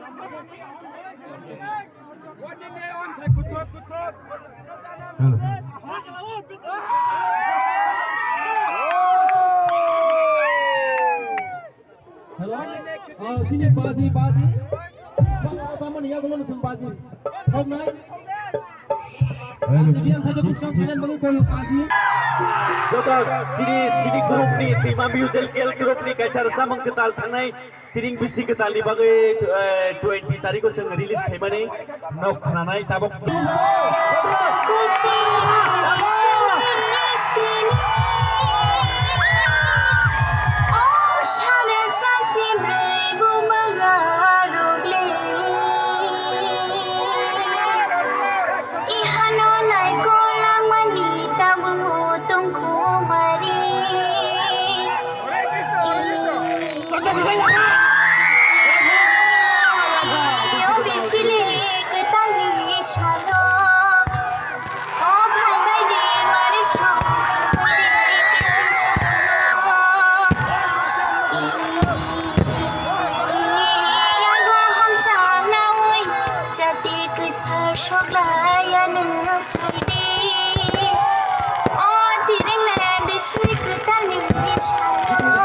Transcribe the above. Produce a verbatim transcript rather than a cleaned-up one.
Hello. Hello. Ah, sini baji, baji. Ba-, ba-, mani ya, gulung sung baji. Thok nai. Hello. Baji, biang saja buskang kalian bangun kau baji. Joto sini, sini group ni, Tima Musical Group ni kaisa rwchapmung kwtal thangnai. Tiring bisi kwtalni bagwi, eh, twenty tarikh o chwng release khaimani nok khnanai tabuk. Jati kwthar soklai ano phaidi. O tiring le bisi kwtalni salo.